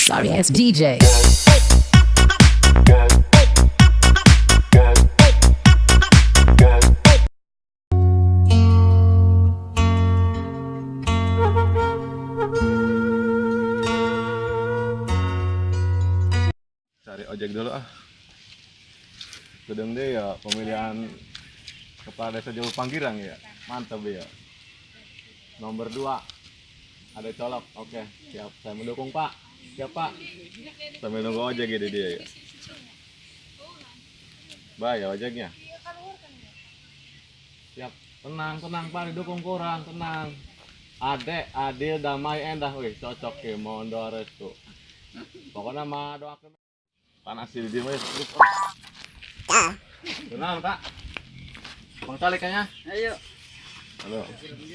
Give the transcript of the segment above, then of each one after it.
Sorry ass DJ. Cari ojek dulu ah. Gedeng deh ya pemilihan kepala desa Jauh Panggiran ya. Mantap ya. Nomor 2 ada colok. Oke, siap. Saya mendukung Pak. Siap Pak. Sambil nunggu ojek gitu dia ya. Bye ya ojeknya. Siap. Tenang, tenang Pak, didukung kurang, tenang. Adek, adil, damai, endah. Wih, cocok ya, mohon doa restu. Pokoknya mah doakan. Panas sih di dia. Tenang, Kak. Bang Calik kayaknya. Ayo. Halo,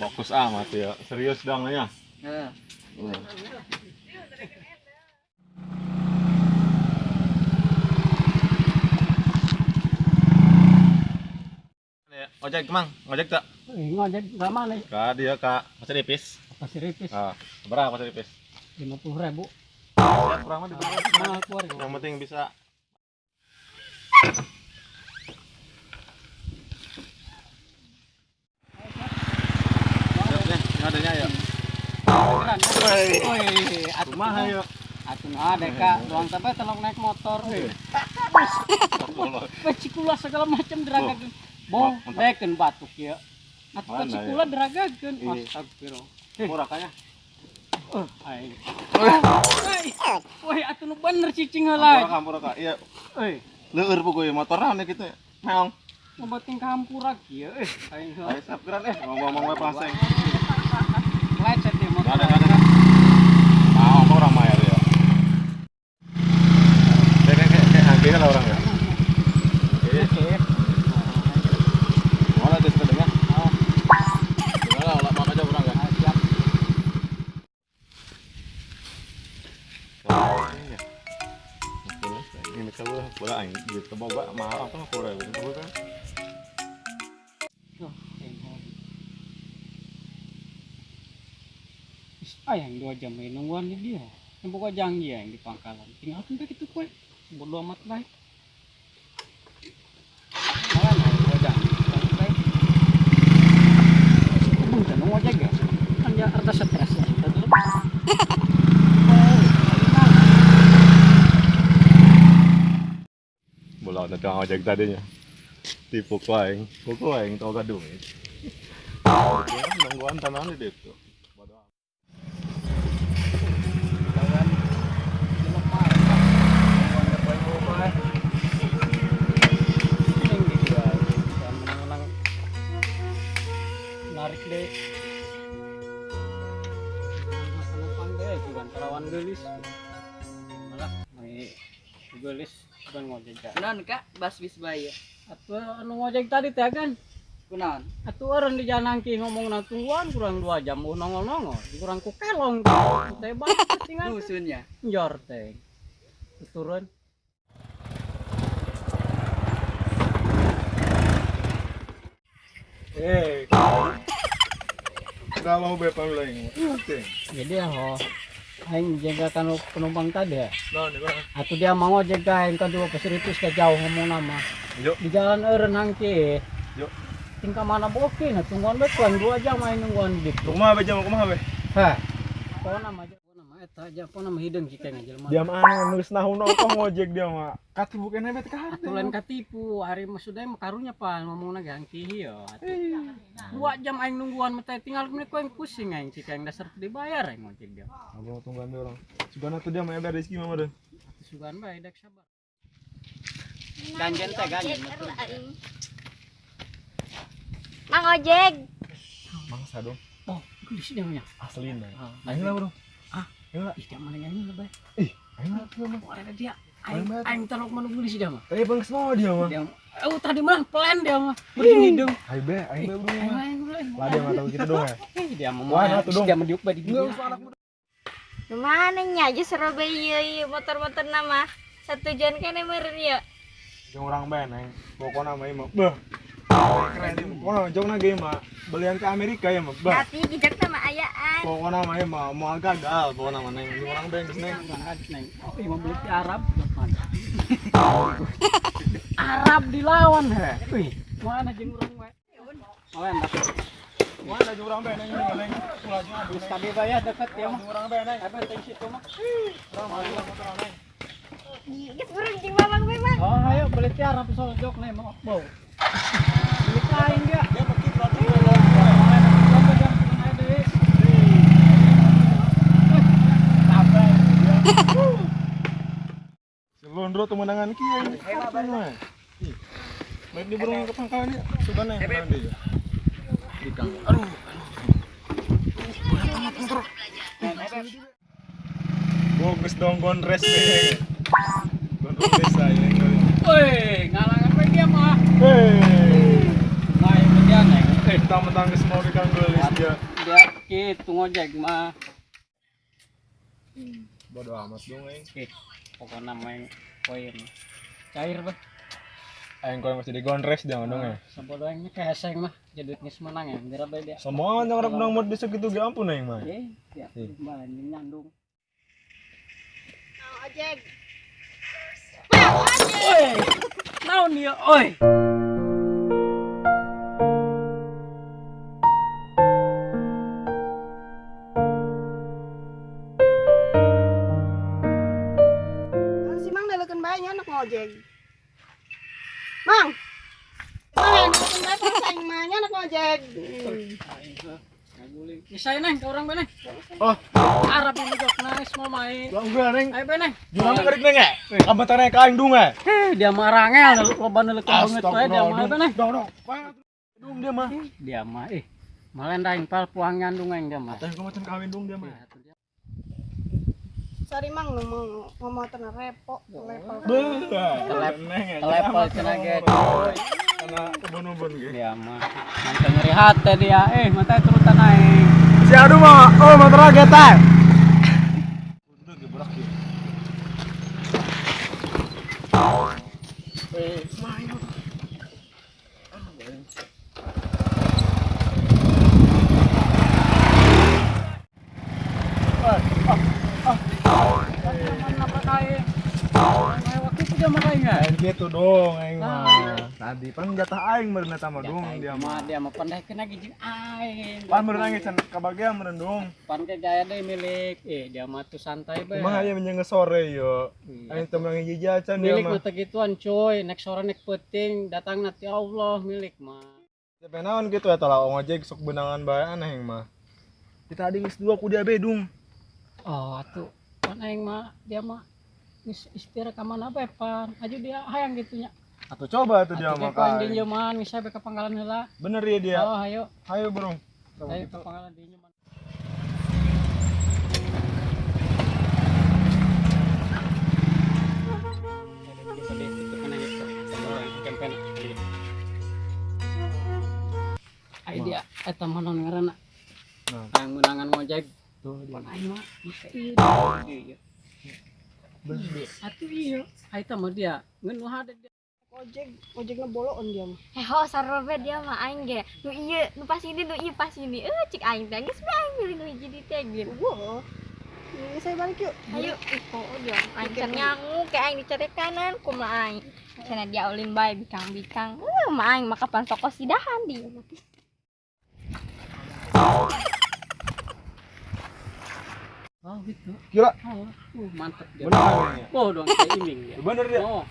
fokus amat ya. Serius dong ya. Heeh. Ojek, Mang. Ojek tak? Ngojek nggak mana? Kak, dia Kak. Pasir Ipis. Pasir Ipis. Ah, berapa Pasir Ipis? 50.000. Ya, kurang mah di Nah, keluar. Yang penting bisa. Siap nih, adanya ya. Woi, Kumaha ya? Atuh ada Kak, doang sampai telok naik motor. Pecikula segala macam deragakeun. Boh, dekeun batuk ya. Atuh pecikula deragakeun. Astagfirullah. Murah kayaknya. Aing. Woi, atuh nu bener cicing heula. Hampura, Kak. Iya. Euy, Leueur puguh motor naon kitu. Meong. ngobatin kahampura kieu euy. Aing heula. Ayo siap geran ngomong-ngomong we paseng. Lecet di motor. Ada. Mau orang mayar ya. Kayak angkirnya lah orang ya. Oke. Mana tuh sepedanya? Gimana lah, mau aja orang ya. Siap. Ini kalau bola aing duit keboga mahal apa kurang itu kan. Ayang 2 jam ini nungguan di dia. Yang pokok janji ya yang di pangkalan. Tinggal kan begitu kue. Bodo amat lah. Malah 2 jam. Bentar nunggu aja ya. Kan ya rada stres ya. Bola udah tukang ojek tadinya. Tipu ku aing, kuku aing tau gadung. Nungguan tanah di situ. Narik deh. Penumpang deh, bukan terawan gelis. Malah gelis bukan ngojek. Kunaon Kak, bas bis baya. Atuh anu ngojek tadi teh kan? Kunaon? Atuh orang di jalan angki ngomong na tungguan kurang 2 jam oh nongol-nongol, kurang ku kelong. Teh banget tinggal. Dusunnya. Njor teh. Turun. Kalau bepang lain. Jadi ya ho, aing jaga kan penumpang tadi ya. Atau dia mau ngojek aing kan dua Pasir Ipis ke jauh ngomong nama. Yuk. Di jalan eureun hangki. Yuk. Tingkah mana boki nah tungguan bae kurang 2 jam aing nungguan di ditu. Kumaha be jam kumaha be? Hah. Pokona mah eta aja pokona mah hideung sih kayaknya jelema. Dia mah nulis nahu kok ngojek dia mah. Katipu keneh bete ka Atuh lain katipu, ari maksudnya mah karunya pan ngomongna ge hangki ieu. 2 jam aing nungguan mah teh tinggal meneh ku aing pusing aing cik aing dasar teu dibayar aing ngojek dia. Mau tungguan dia orang. Sugana tuh dia mah ada rezeki mah meureun. Atuh sugan bae dek sabar. Ganjen teh ganjen. Mang ojek. Mangsa dong. Oh, gelis dia mah. Aslina. Ah, Aing lah bro. Ah. Aing lah. Ih, dia mana nyanyi lebay. Ih, aing lah dia mah. Ada dia. Aing aing telok mana gelis dia mah. Tapi bang semua dia mah. Dia oh tadi mah pelan dia mah. Begini dong. Aing be, aing be bro. Aing aing. Lah dia mah tahu gitu dong ya. Ih, dia mah. Wah, nah, tuh dong. Dia mah diuk bae di Enggak dunia. usah anak muda. Gimana nya aja seru bae ieu motor-motor nama. Satu tujuan kene meureun ya. Jeung urang bae neng. Pokona mah ieu mah. Beuh. Keren dia. Pokoknya jauh na game mah. Belian ke Amerika ya mah. Bah. Tapi jejak sama ayaan. Pokoknya mah ya mah moal gagal pokoknya mah neng. Orang beng geus neng. Neng. Oh, iya mau beli di Arab. Arab dilawan he. Wih, mana jeung urang we. Oh, enak. Mana jeung urang beng neng neng. Ulah jeung abis Geus kabeh bayar deket ya mah. urang beng neng. Apa teh situ mah? Urang motor neng. Geus urang jeung mamang we mang. Oh, ayo beli ti Arab soal jok neng mau bau. Beli kain dia. Dia mungkin berarti Si Londro temenangan kieu. Baik di burung ke pangkalan ya. Subana yang dia. Dikang. Aduh. Berat amat motor. Bagus dong gondres deh. Gondres desa ya. Woi, ngalangan we dia mah. Hei. Nah, yang dia neng. Mentang-mentang geus mau dikang gelis dia. Dia kitu ngojek mah. Bodoh amat dong aing. Eh, pokoknya main koin. Cair bah. Aing koin masih di gondres dia dong ya. Sabodo aing mah heseng mah jadi geus menang ya. Geura bae dia. Semua orang menang mod bisa gitu ge ampun aing mah. Eh, ya banding nyandung. Ojek. Oi. Naon ieu oi? Si Mang naleukeun bae nya anak ngojek. Mang. Mang naleukeun bae pas aing mah nya anak ngojek. Ngaguling. Misai neng ka urang bae neng. Oh, Arab yang jok nangis mau main. lah enggak neng. Ayo bae neng. Jurang kerik neng ya? Kabatane ka aing dung eh. Heh, dia mah rangel loba neulekeun beungeut wae dia mah bae neng. Dong dong. Dung dia mah. Dia mah eh malah aing pal puang nyandung aing dia mah. Tah gua macan kawin dung dia mah. Sorry Mang nu mau motor repo level. Beuh. Telepon cenah ge. Karena kebun-ubun ge. Dia mah mantap nyeri hati dia eh mata turutan aing. Si aduh mah, oh motor getar. Udah gebrak ya. Eh, main motor. Aduh, aing. Nabrak aing. Waktu itu dia mah aing. Aing gitu dong aing mah. Tadi pan jatah aing meureun eta mah dong dia mah. Dia mah pandai kena gijing aing. Pan meureun aing can kabagean meureun dong. Pan ke gaya deui milik. Eh dia mah tuh santai bae. Kumaha aya menjeung sore yo. Aing teu meunang hiji acan dia Milik mah. mah teu gituan cuy, nek sore nek peuting datang nanti Allah milik mah. Sampai naon gitu eta lah ngojek sok benangan bae aneh aing mah. Kita tadi geus dua ku dia bedung. Oh atuh pan aing mah dia mah geus istirahat ka mana bae pan. Aju dia hayang gitu nya. Atau coba tuh dia Atuh mah ge koin ka. dinjeman geus bae ka pangkalan heula. Bener ya dia. Oh hayo, Hayo bro. hayo ka pangkalan dinjeman. Ai dia eta mah naon ngaranna? Nah. Hayang meunangan ngojek. Tuh dia. Pan aing mah make ieu. Iya. Bener. Atuh iya, eta mah dia ngeun nu hade dia. Ojek, ojekna boloon dia mah. Heho sarua bae dia mah aing ge. Nu ieu, nu pas ini, nu ieu pas ini. Eh cik aing teh geus bae aing milih nu hiji di teh ge. Wah. Ini saya balik yuk. Ayo, ih oh dia aing can nyangu kayak aing dicari kanan kumaha aing. Cenah dia ulin bae bikang-bikang. Mah aing mah kapan toko sidahan dia. Oh gitu. Gila. Oh, mantep dia. Bener aingnya. Oh, dong kayak iming dia. Bener dia. Oh,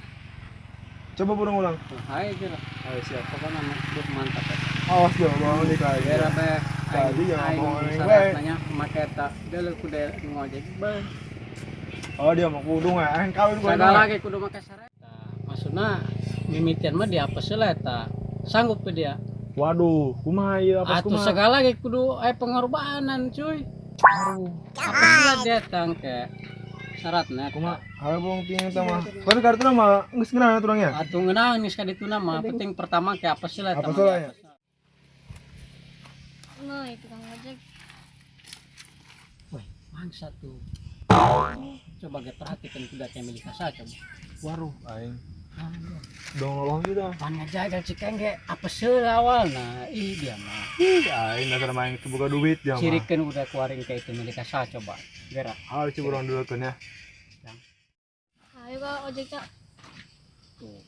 Coba burung ulang. hai kira. Ayo siap. Pokoknya mah duh, mantap. Awas dia bangun di kayu. Biar apa Tadi jangan bohong, aing we. syaratnya make eta dia leuh kudu ngojek bae. Oh dia mau kudung ya. Aing kawin gua. Sagala ge kudu make syarat. Nah, maksudna mimitian mah dia apa sih eta? Sanggup ke dia. Waduh, kumaha ieu apa Atuh kumaha? segala ge kudu aya pengorbanan cuy. Aduh. Apa sih dia tangke syaratna Kumaha? Hayo bohong ting eta mah. Kan kartu mah geus ngeunah atuh urangnya. Atuh ngeunah geus ka dituna mah penting pertama ke apa sih lah Apa sih lah ya? Nah, itu tukang ojek. Wah, mangsa tuh. Coba ge perhatikan kuda kayak milik asa coba. Waduh, aing. Dong lolong kita. Pan ngajaga cikeng ge apa seulawal nah ih dia mah. Ih, aing dasar main itu buka duit dia mah. Cirikeun udah keluarin ke itu milik asa coba. Gerak. Hal coba urang dulu kan ya. Ayo kak ojek kak. Tuh.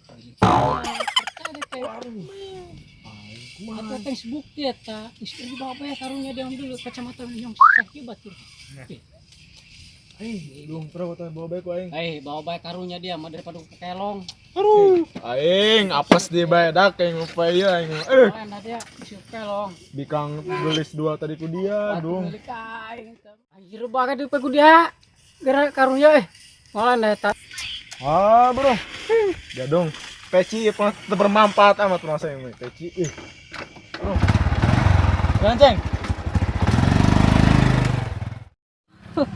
Kumaha teh bukti eta, istri dibawa bae karunya dia dulu kacamata yang sakit batur. Aing dong pernah kata bawa bae ku aing. Bawa bae karunya dia mah daripada kekelong. Aduh, aing apes di bae dak aing lupa ieu aing. Lain dia isi kelong. Bikang gelis dua tadi ku dia, dong. Anjir banget di ku dia. Gerak karunya Malah eta. Ah, bro. Ya dong. Peci bermanfaat amat merasa ini peci. Ih. Bro. Ganceng.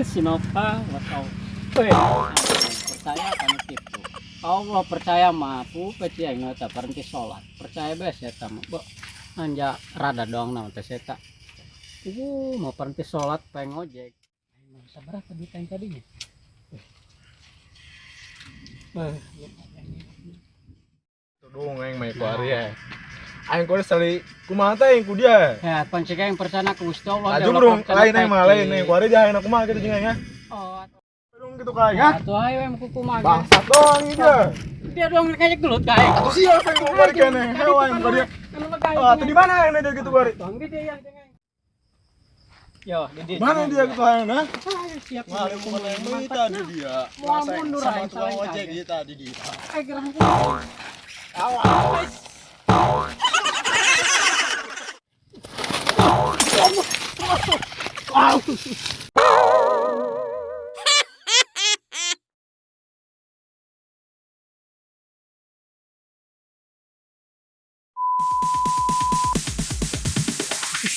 Sinopa atau percaya kan itu. Allah percaya mah pu peci aing eta berhenti salat. Percaya bae eta mah. Anja rada doang naon teh eta. Mau berhenti salat pengen ngojek. Aing sabar duit aing tadinya. Dong aing mah ku ari ya. Aing ku sali kumaha teh aing ku dia. Ya, pancing aing percaya ku Gusti Allah. Laju bro, lain aing mah lain aing ku ari jahain aku mah kitu jeung aing ya. Oh, dong gitu ka aing ya. Atuh ayo aing ku kumaha. Bangsat dong ieu. Dia dong ngajak gelut ka aing. Atuh sia aing ku ari keneh. Heo aing ku dia. Ah, atuh di mana aing dia gitu ku ari? Bang dia ya jeung aing. Yo, di Mana dia gitu aing nah? Siap. Wah, aing tadi dia. Moal mundur sama aing tukang ojek ieu tadi dia. Aing gerah. Awas.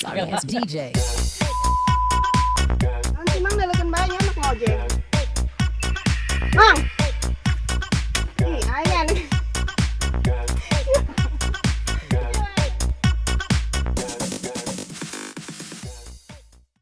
Sorry ass DJ. Naon si Mang naleukeun bae nya anak ngojek. Mang.